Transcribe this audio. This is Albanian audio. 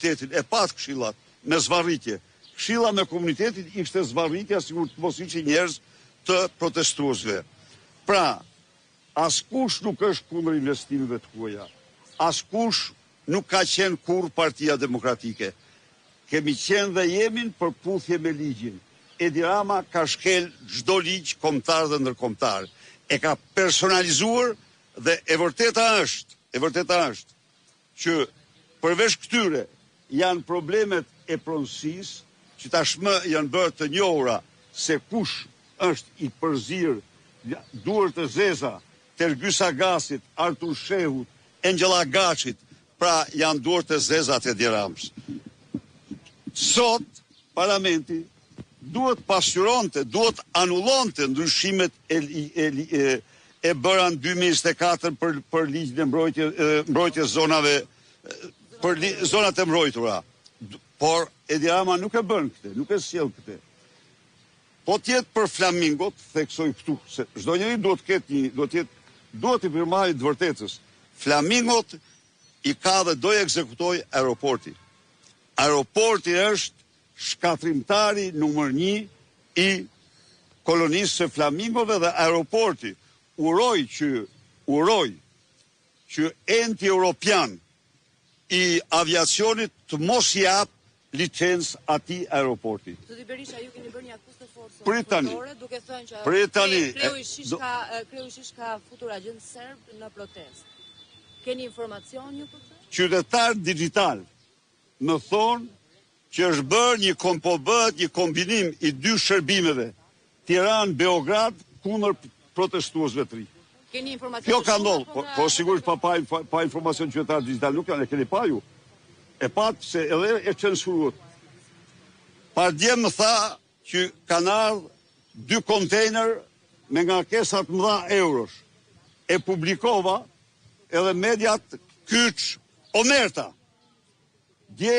Komunitetin, e patë këshillat me zvarritje. Këshilla me komunitetin ishte zvarritja sikur të mos ishin njerëz të protestuesve. Pra, askush nuk është kundër investimeve të huaja. Askush nuk ka qenë kurrë Partia Demokratike. Kemi qenë dhe jemi në përputhje me ligjin. Edi Rama ka shkel çdo ligj kombëtar dhe ndërkombëtar. E ka personalizuar dhe e vërteta është, e vërteta është që përveç këtyre janë problemet e pronësisë që tashmë janë bërë të njohura se kush është i përzier duart e zeza të Ergys Agasit, Artur Shehut, Engjëll Agaçit, pra janë duart e zeza të Edi Ramës. Sot parlamenti duhet pasqyronte, duhet anullonte ndryshimet e, e, e, e bëra në 2024 për, për ligjin e mbrojtje, mbrojtjes zonave, për li, zonat e mbrojtura. Por Edi Rama nuk e bën këtë, nuk e sjell këtë. Po të jetë për flamingot, theksoj këtu, se çdo njeri duhet të ketë një, duhet të jetë, duhet t'i përmbahet të vërtetës. Flamingot i ka dhe do i ekzekutojë aeroporti. Aeroporti është shkatërrimtari numër një i kolonisë së flamingove dhe aeroporti uroj që uroj që enti europian i aviacionit të mos japë licencë atij aeroporti. Zoti Berisha, ju keni bërë një akuzë të fortë sot Prit tani. duke thënë që Prit tani. kreu i SHISH ka kreu i SHISH ka futur agjentë serb në protestë. Keni informacion ju për këtë? Qytetarë Dixhital më thonë që është bërë një kom po bëhet një kombinim i dy shërbimeve Tiranë Beograd kundër protestuesve të rinj. Keni informacion Kjo ka ndodhur, po, po sigurisht pa pa pa informacion qytetarë dixhital nuk janë, e keni pa ju. E patë se edhe e censuruat. Pardje më tha që kanë ardhur dy kontejner me ngarkesa të mëdha eurosh. E publikova edhe mediat kyç Omerta. Dje.